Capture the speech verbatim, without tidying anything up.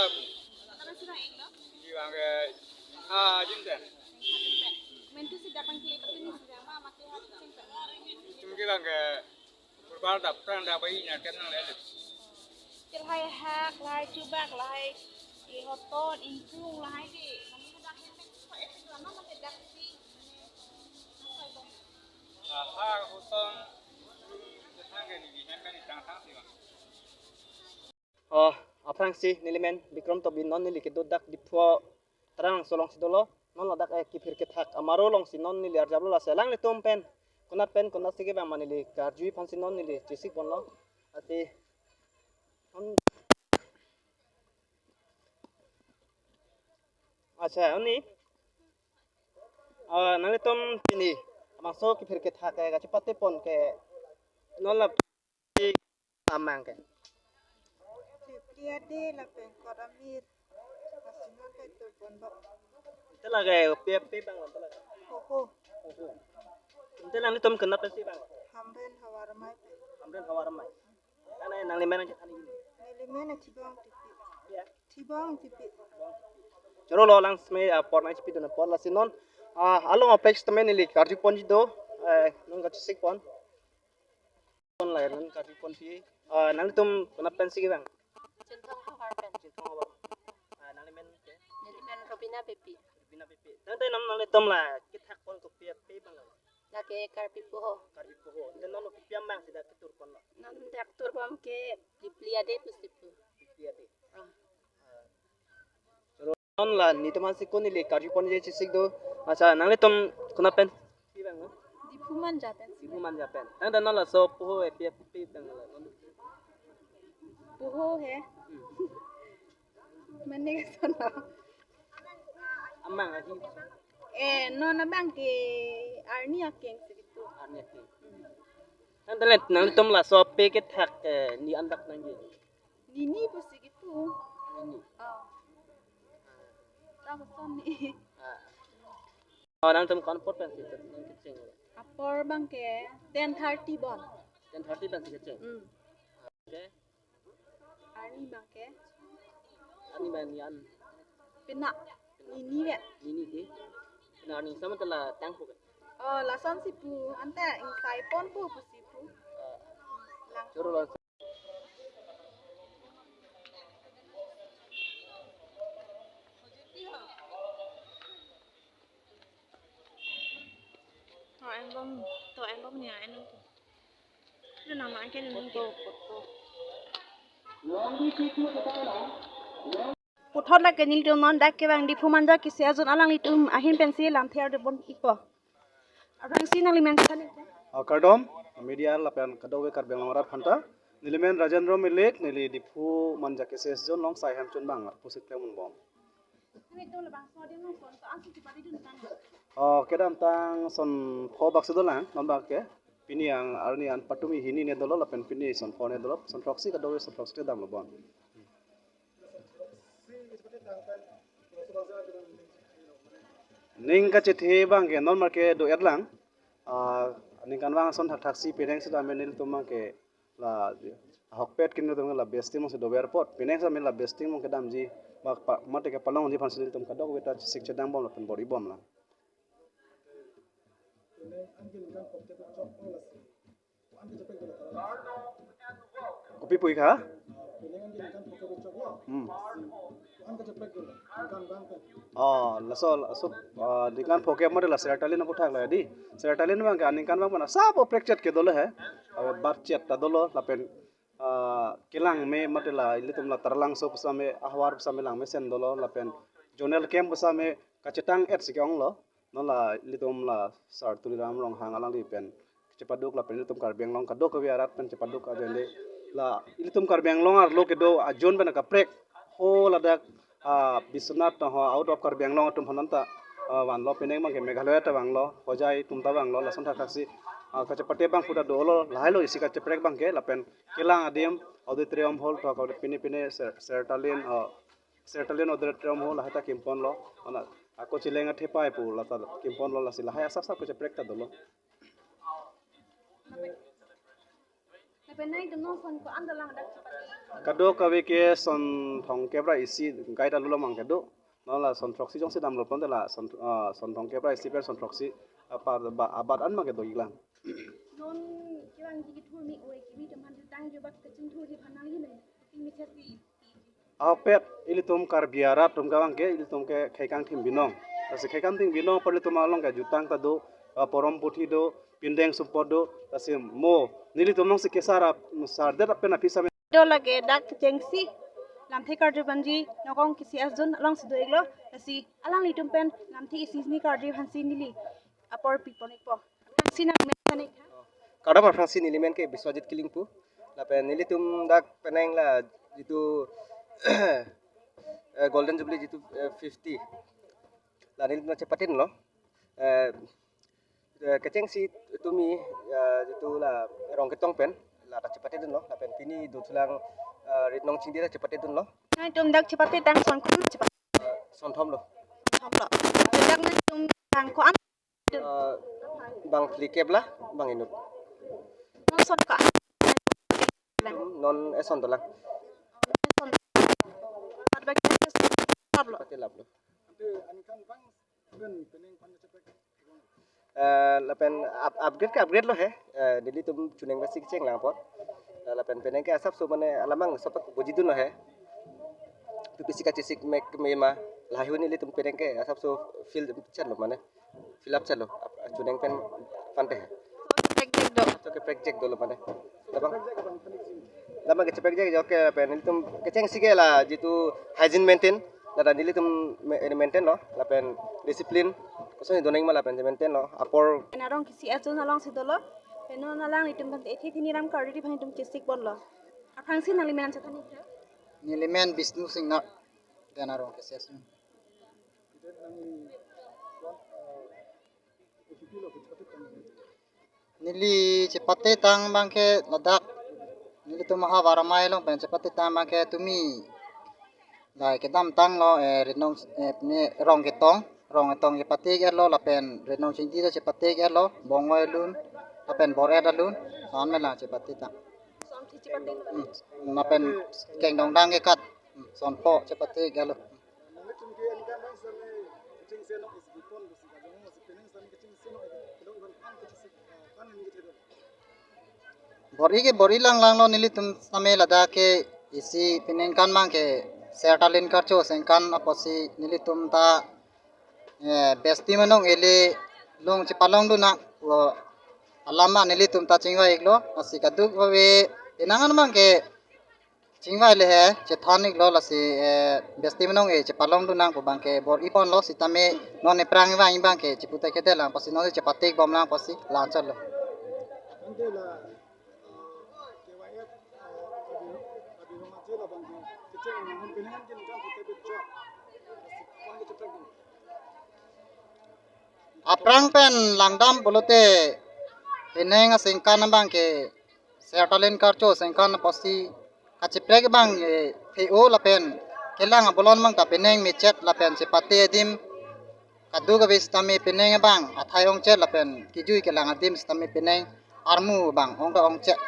Di bang ke, ah, jin pen. Mentu si dapat kili pati ni si jama mati hati sing pen. Itum ke bang ke purbar dapran dabai na ken nang lele. Lahai hak, lahai chubak, lahai ihoton, ingkung, lahai di. Namun dah yang pen ko es lama mati dak si. Aha, hoton. Tang ke ni di hem pen tang tang si bang. Oh, aphrangsi neli men Bikram Tokbi, non neli kedo dak Diphu Taralangso alongsi dolo, non ladak eh kiphir kethak amaro alongsi non neli arjaplo, lasi alanglitum pen konat pen konatsi kevang ma neli karjui aphansi non neli chesik ponlo. Ati non, accha, oni, ah, nanglitum pini labangso kiphir kethak eh kachepate pon ke non la amang ke. Fifty ade lapen kot amir. Lasi non kai tur pon bak. Ante lake pe pe bang ante lake. Ho ho. Ante nanglitum konat pensi bang. Hamren Havar Amei. Hamren Havar Amei. Nang nang nangli men nang chethan ini. Neli men Thibong Tipi. Ya. Thibong Tipi. Choro lo lang sme apor nang chipi dun apor, lasi non, ah, along apek temen neli karju ponji do. Eh, non kachesik pon. Pon la non karju ponji. Ah, nanglitum konat pensi kevang? Chinthong Havar pen. Chinthong Havar. Ah, nangli men ke? Neli men Robina Beypi. Robina Beypi. Tangte non nanglitum la kethak pon kopi ape bang? Lake Karbi Poho. Karbi Poho. Ante non kopi amang si dak ketur ponlo? Non dak tur bom ke phli phli ade pusi pu. Phli phli ade. Ah. Ah. Non la netum aphansi ko neli karju ponji chesik do. Accha, nanglitum konat pensi bang, no? Diphu Manja pen. Diphu Manja pen. Tangte non laso Poho ape ape bang la non? Poho he. Hmm. Mane ke sono. Amang ahi. Eh, non abang ke arni akeng si gitu. Arni akeng. Tangte nanglitum laso ape kethak, eh, ni an dak nangji? Nini pusi gitu. Nini. Ah. Tahu soni. Ah. Oh, nanglitum ko-an apor pensi nangkecheng? Apor bang ke ten thirty bon. Ten thirty pensi kecheng. Hmm. Okay. Arni bang ke? Arni bang ni an? Pina. Nini ya. Nini ke? Pina arni sama telah tangpo ke? Oh, lasonsi pu. Ante ingsai ponpo pusi pu. Ah. Lang. Choro lang. To en bom, to en bom ni en bom. Itu nama aja nih. Puthot lake nelitum non dak kevang Diphu Manja kisi ajon alanglitum ahin pensi lamthe arde pon ikpo. Aphrangsi nangli men chethan. Ah, kardom, media lapen kadokave Karbi Anglong arat aphanta. Neli men Rajendra Milik, neli Diphu Manja kisi ajon along sai hem chun bang pusik klem un bom. Nelitum labangso adim along pon to ansi chepadi dun tang. Oh, kedamtang son pho bak si dolang, non bak ke. Pini ang arni an patumi hini ne dolo, lapen pini son pho ne dolo, son throksi kadokave son throksi damlo bon. Ning kachethe bang ke non marke do-et lang. Ah, ningkan vang ason thakthak si penang si dam nelitum bang ke la ahokpet kin nelitum la besting along si dover apot. Penang si dam la besting along kedamji. Mak pa, mate kepalongji aphansi nelitum kadokave ta sik chedang bom lapen bor-i bom lang. Kopi pu ik ha? Hmm. Oh, laso, laso, ah, ningkan pho ke mari la Sertalin aputhak la di. Sertalin bang ke aningkan bang mana sabo prekchet ke dolo he. Abe bat chet ta dolo lapen, ah, kelang me mate la ilitum la Taralangso pusame, Ahwar pusame lang mesen dolo lapen zonal camp pusame kachetang et si ke-ong lo. Non la ilitum la Sar Tuliram Ronghang alangli pen chepaduk lapen ilitum Karbi Anglong kadokave arat pen chepaduk ajoine la ilitum Karbi Anglong arlo kedo ajon pen kaprek ho ladak, ah, Biswanath ho out of Karbi Anglong atum aphan ta, ah, vanlo, penang bang ke Meghalaya ta vanglo, Hojai atum ta vanglo, lason thakthak si, ah, kachepate bang puta dolo, lahai lo isi kacheprek bang ke lapen kelang adim auditorium hall to ka pine pine Ser-, Sertalin, ah, Sertalin auditorium hall lahai ta kim ponlo. Mana ako chileng athepai pu lata kim ponlo, lasi lahai asap asap kacheprek ta dolo. Penang itum non son ko-an dolang dak chepate? Kadokave ke son thomkep ra isi guide alu lomang kedo. Non la son throksi jongsi damlo pon te la son, ah, son thomkep ra isi pen son throksi apar ba abat an ma kedo iklang. Non kevangji kethur me-oi kimi teman jutang jubat kachingthur di phanang ini. Kimi chasi. Ahokpet ilitum Karbi arat atum kevang ke ilitum ke khei kangthim binong. Lasi khei kangthim binong apot ilitum along ke jutang ta do, ah, porom puthi do, pindeng sumpot do, lasi mo nelitum alongsi kesar ap, sardet pen aphi same. Do lake dak kechengsi lamthe karju banji Nokong K C S zone alongsi do iklo, lasi alanglitum pen lamthe isi hini karju aphansi neli apor pipon ikpo. Aphrangsi nangmen than ik tha. Kardom aphrangsi neli men ke Biswajit Killing pu. Lapen nelitum dak penang la jitu, eh, Golden Jubilee jitu, eh, fifty. La nelitum chepate dunlo. Eh, eh, kechengsi tumi, eh, jitu la Rongketong pen la dak chepate dunlo. Lapen pini dothulang, eh, Ritnong Chingdi ta chepate dunlo. Nangtum dak chepate tang son ko-an chepate? Son thomlo. Thomlo. Dak nangtum tang ko-an? Eh, bang phlikep la, bang inut. Non son ka? Non eson dolang. Son. Bat bak laplo. Pati laplo. Eh, lapen up-, upgrade ke upgrade lo he. Eh, nelitum chuneng basi kecheng lang apot. Eh, lapen penang ke asapso mane alamang sopak bujidun lo he. Pi pisi kachesik mek mema. Lahai huni nelitum penang ke asapso fill chet lo mane. Fill up chet lo, ap-, chuneng pen pante. Project do. Acho ke project dolo mane. Labang. Labang ke project jo ke pen nelitum kechengsi ke la jitu hygiene maintain. Ladak nelitum me-, maintain lo, lapen discipline. Kosonsi donang ma lapen maintain lo. Apor. Nang Rongketong K C S zone alongsi dolo. Pen non alanglitum pen ethi thini ram karju aphan itum chesik ponlo. Aphrangsi nangli men chethan ik tha? Neli men Bishnu Singnar. Nang Rongketong K C S zone. Neli chepate tang abang ke ladak nelitum ahavar amei along pen chepate tang abang ke tumi lahai kedamtang lo, eh, Ritnong, eh, ne Rongketong, Rongketong chepate iklo lapen Ritnong Chingdi ta chepate iklo, Bongoi alun lapen Bor-et alun, an me lang chepate tang. Son thi chepate. Hmm. Lapen kengdong dang ke kat, hmm, son pho chepate iklo. Bor-i ke bor-i lang lang lo, nelitum sitame ladak ke isi penang kan abang ke Ser Talin Karcho Sengkan apotsi nelitum ta, eh, besti manong ili lung chepalong dun nang lo, alam ma nelitum ta chingvai iklo, lasi kadokave penang an abang ke chingvai le he, chethan iklo lasi, eh, besti manong e chepalong dun nang pu abang ke bor-i ponlo sitame non aphrang vang abang ke chiputa kede lang apotsi non chepate bom lang apotsi lang chotlo. Aphrang pen langdam pulote penang asengkan abang ke Ser Talin Karcho Sengkan apotsi kacheprek abang, eh, the-o lapen kelang abolon abang ta penang mechet lapen chepate adim kadokave sitame penang abang athai ongchet lapen kejui kelang adim sitame penang armu abang ong ta ongchet.